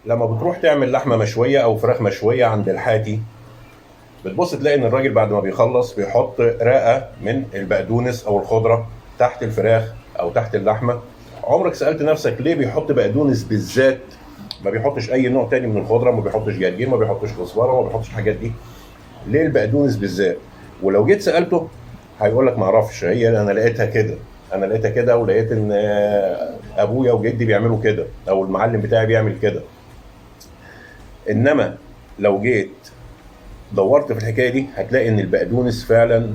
لما بتروح تعمل لحمه مشوية او فراخ مشوية عند الحاتي، بتبص تلاقي ان الراجل بعد ما بيخلص بيحط رقه من البقدونس او الخضرة تحت الفراخ او تحت اللحمة. عمرك سالت نفسك ليه بيحط بقدونس بالذات؟ ما بيحطش اي نوع تاني من الخضرة، ما بيحطش جرجير، ما بيحطش كزبره، ما بيحطش الحاجات دي. ليه البقدونس بالذات؟ ولو جيت سالته هيقول لك ما اعرفش، هي انا لقيتها كده، انا لقيتها كده، ولقيت ان ابويا وجدي بيعملوا كده، او المعلم بتاعي بيعمل كده. انما لو جيت دورت في الحكاية دي هتلاقي ان البقدونس فعلا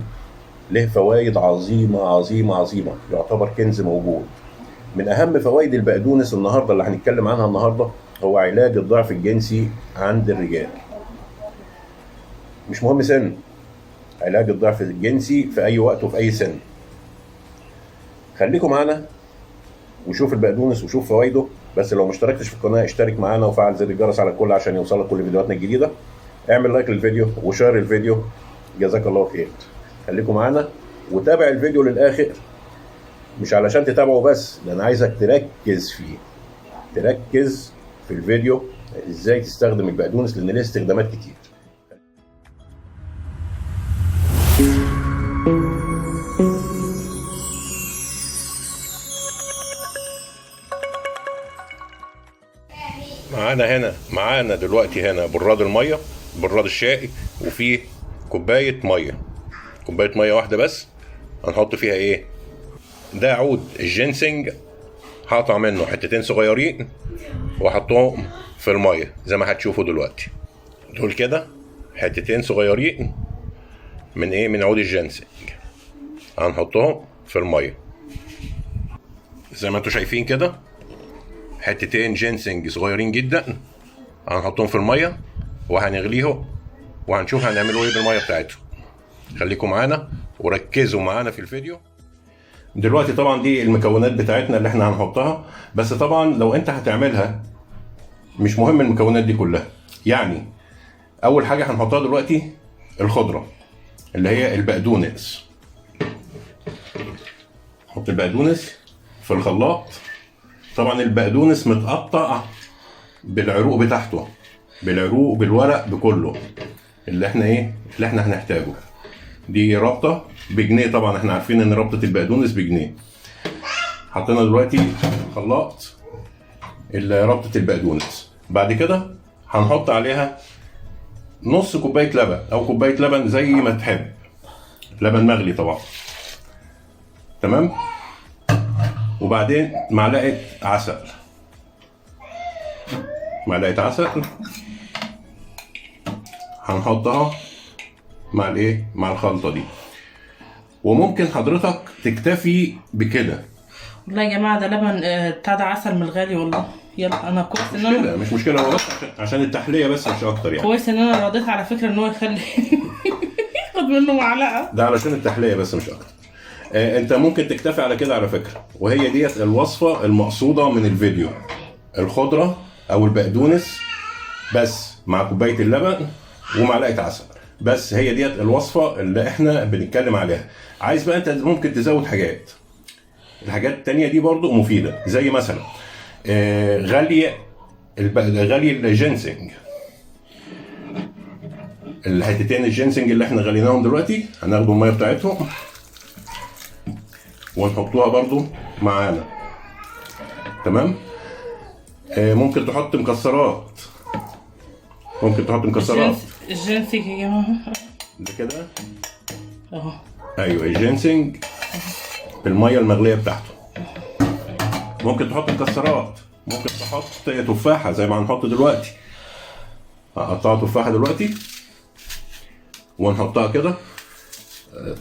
له فوائد عظيمة عظيمة عظيمة، يعتبر كنز موجود. من اهم فوائد البقدونس النهارده اللي هنتكلم عنها النهارده هو علاج الضعف الجنسي عند الرجال. مش مهم سن، علاج الضعف الجنسي في اي وقت وفي اي سن. خليكم معانا وشوف البقدونس وشوف فوائده. بس لو ما اشتركتش في القناة اشترك معانا وفعل زر الجرس على الكل عشان يوصلك كل فيديوهاتنا الجديدة. اعمل like للفيديو و share الفيديو، جزاك الله خير. خليكم معانا وتابع الفيديو للاخر، مش علشان تتابعه بس، ده انا عايزك تركز فيه، تركز في الفيديو ازاي تستخدم البقدونس لان ليه استخدامات كتير. معانا دلوقتي هنا براد المية، براد الشاي، وفيه كوباية مية، كوباية مية واحدة بس. هنحط فيها ايه؟ ده عود الجينسنج، هقطع منه حتتين صغيرين واحطهم في المية زي ما هتشوفوا دلوقتي. دول كده حتتين صغيرين من ايه؟ من عود الجينسنج، هنحطهم في المية زي ما انتوا شايفين كده. حتتين جينسنج صغيرين جدا هنحطهم في المية وهنغليهم وهنشوف هنعملوا ايه بالمية بتاعتهم. خليكم معانا وركزوا معانا في الفيديو. دلوقتي طبعا دي المكونات بتاعتنا اللي احنا هنحطها، بس طبعا لو انت هتعملها مش مهم المكونات دي كلها. يعني اول حاجة هنحطها دلوقتي الخضرة اللي هي البقدونس. نحط البقدونس في الخلاط. طبعا البقدونس متقطع بالعروق بتاعته، بالعروق بالورق بكله اللي احنا ايه اللي احنا هنحتاجه. دي رابطه بجنيه، طبعا احنا عارفين ان رابطه البقدونس بجنيه. حطينا دلوقتي خلاط رابطه البقدونس. بعد كده هنحط عليها نص كوباية لبن او كوباية لبن زي ما تحب، لبن مغلي طبعا. تمام. وبعدين معلقه عسل، معلقه عسل هنحطها مع الايه؟ مع الخلطة دي. وممكن حضرتك تكتفي بكده. والله يا جماعة ده لبن بتاع ده عسل من الغالي والله. يلا انا كويس ان انا مش مشكلة، هو بس عشان التحلية بس مش اكتر يعني. كويس ان انا رضيت على فكرة ان هو يخلي ياخد منه معلقه، ده علشان التحلية بس مش اكتر. انت ممكن تكتفي على كده على فكرة، وهي ديت الوصفة المقصودة من الفيديو. الخضرة او البقدونس بس مع كوباية اللبن ومعلقة عسل بس، هي ديت الوصفة اللي احنا بنتكلم عليها. عايز بقى انت ممكن تزود حاجات، الحاجات التانية دي برضو مفيدة، زي مثلا غلي الجينسنج، الحتتين الجينسنج اللي احنا غليناهم دلوقتي هناخدوا المية بتاعتهم ونحطوها برضو معانا. تمام. ممكن تحط مكسرات، ممكن تحط مكسرات. الجينسنج يا جماعة ده كده اهو. ايوه الجينسنج بالمية المغليه بتاعته. ممكن تحط مكسرات، ممكن تحط تفاحة زي ما هنحط دلوقتي. هقطعها تفاحة دلوقتي ونحطها كده.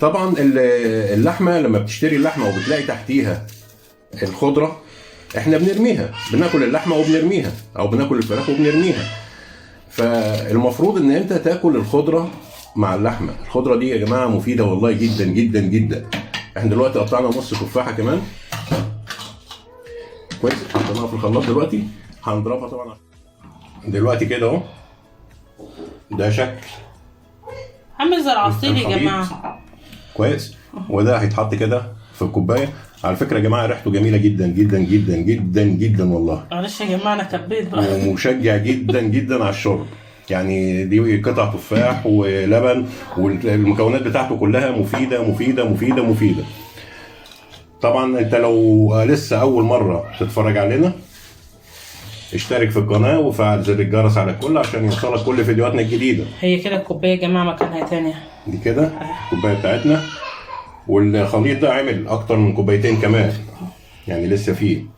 طبعا اللحمة لما بتشتري اللحمة وبتلاقي تحتيها الخضرة احنا بنرميها، بناكل اللحمة وبنرميها، او بناكل الفراخ وبنرميها. فالمفروض ان انت تاكل الخضرة مع اللحمة. الخضرة دي يا جماعة مفيدة والله جدا جدا جدا. احنا دلوقتي قطعنا نص تفاحة كمان كويس، حطيناها في الخلاط دلوقتي، هنضربها طبعا دلوقتي كده اهو. ده شكل عامل زي العصير يا جماعة كويس. وده هيتحط كده في الكوباية. على فكرة يا جماعة ريحته جميلة جدا جدا جدا جدا جدا والله. معلش يا جماعة انا كبيت بقى. ومشجع جدا جدا على الشرب. يعني دي قطع تفاح ولبن، والمكونات بتاعته كلها مفيدة مفيدة مفيدة مفيدة. طبعا انت لو لسه اول مرة تتفرج علينا، اشترك في القناة وفعل زر الجرس على الكل عشان يوصلك كل فيديوهاتنا الجديدة. هي كده الكوباية يا جماعة مكانها تانية. دي كده الكوباية بتاعتنا، والخليط ده عمل اكتر من كوبايتين كمان، يعني لسه فيه،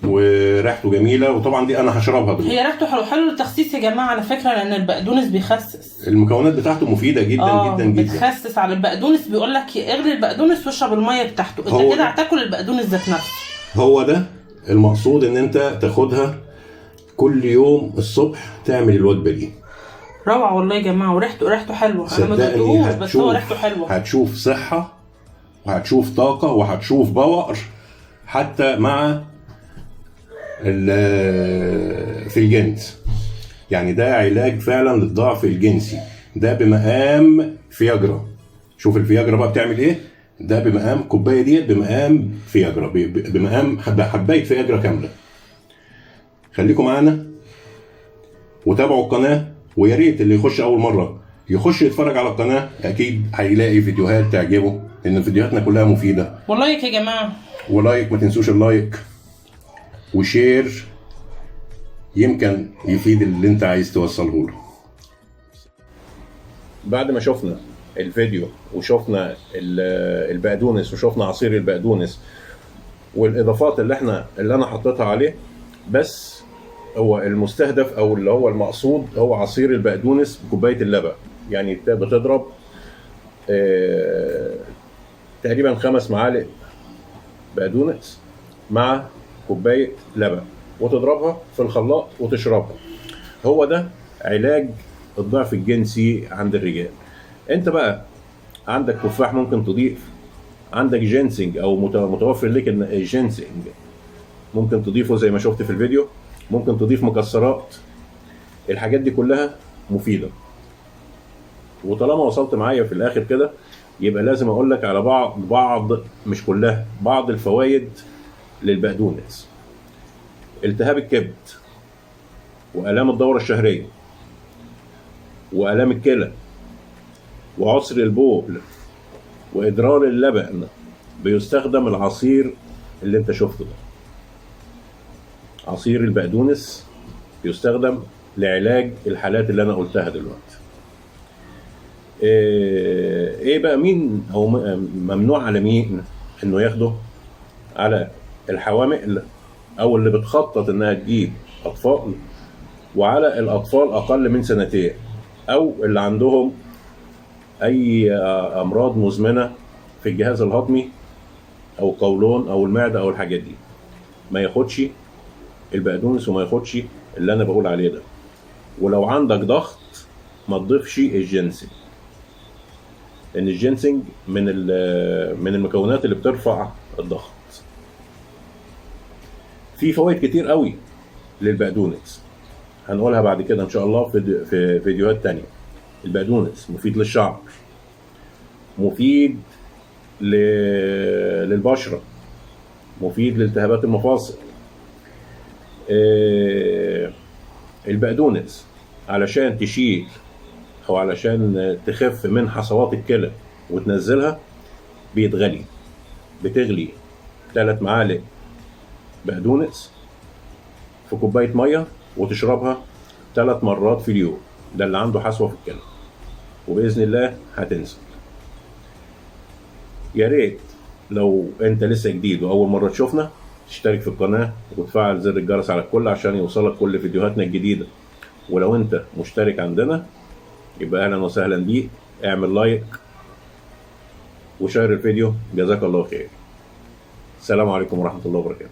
وريحته جميلة. وطبعا دي انا هشربها دلوقتي. هي ريحته حلو، حلو للتخسيس يا جماعة على فكرة، لان البقدونس بيخسس. المكونات بتاعته مفيدة جدا جدا جدا. بتخسس على البقدونس. بيقول لك اغلي البقدونس واشرب المية بتاعته، انت كده هتاكل البقدونس ذات نفسه. هو ده المقصود، ان انت تاخدها كل يوم الصبح تعمل الوجبة دي. روعه والله يا جماعة، وريحته حلوة. انا ما دقتهوش بس هو ريحته حلوة. هتشوف صحة وهتشوف طاقة وهتشوف power حتى مع في الجنس. يعني ده علاج فعلا للضعف الجنسي. ده بمقام فياجرا. شوف الفياجرا بقى بتعمل ايه. ده بمقام كوباية ديت، بمقام فياجرا، بمقام حبايه فياجرا كاملة. خليكم معانا وتابعوا القناة، ويا ريت اللي يخش اول مرة يخش يتفرج على القناة، اكيد هيلاقي فيديوهات تعجبه، لان فيديوهاتنا كلها مفيدة. و like يا جماعة، و like، ما تنسوش ال like و share، يمكن يفيد اللي انت عايز توصله له. بعد ما شفنا الفيديو وشفنا البقدونس وشفنا عصير البقدونس والاضافات اللي انا حطيتها عليه، بس هو المستهدف او اللي هو المقصود هو عصير البقدونس بكوبايه اللبن. يعني بتضرب تقريبا 5 معالق بقدونس مع كوباية لبن، وتضربها في الخلاط وتشربها. هو ده علاج الضعف الجنسي عند الرجال. انت بقى عندك تفاح ممكن تضيف، عندك جينسنج او متوفر لك الجينسنج ممكن تضيفه زي ما شفت في الفيديو، ممكن تضيف مكسرات. الحاجات دي كلها مفيدة. وطالما وصلت معايا في الاخر كده، يبقى لازم اقول لك على بعض مش كلها، بعض الفوائد للبقدونس. التهاب الكبد، والام الدورة الشهرية، والام الكلى، وعسر البول، وادرار اللبن، بيستخدم العصير اللي انت شفته ده. عصير البقدونس بيستخدم لعلاج الحالات اللي انا قلتها دلوقتي. ايه بقى مين او ممنوع على مين انه ياخده؟ على الحوامل او اللي بتخطط انها تجيب اطفال، وعلى الاطفال اقل من 2 سنين، او اللي عندهم اي امراض مزمنة في الجهاز الهضمي او القولون او المعدة او الحاجات دي، ما ياخدش البقدونس وما ياخدش اللي انا بقول عليه ده. ولو عندك ضغط ما تضيفش الجنسنج، لان الجنسنج من المكونات اللي بترفع الضغط. في فوائد كتير قوي للبقدونس هنقولها بعد كده ان شاء الله في فيديوهات تانية. البقدونس مفيد للشعر، مفيد للبشرة، مفيد لالتهابات المفاصل. البقدونس علشان تشيل او علشان تخف من حصوات الكلى وتنزلها بيتغلي، بتغلي 3 معالق بقدونس في كوباية مية وتشربها 3 مرات في اليوم. ده اللي عنده حصوة في الكلى، وبإذن الله هتنزل. يا ريت لو انت لسه جديد واول مرة تشوفنا تشترك في القناة وتفعل زر الجرس على الكل عشان يوصلك كل فيديوهاتنا الجديدة. ولو انت مشترك عندنا يبقى اهلا وسهلا بيك، اعمل like و share الفيديو. جزاك الله خير. السلام عليكم ورحمة الله وبركاته.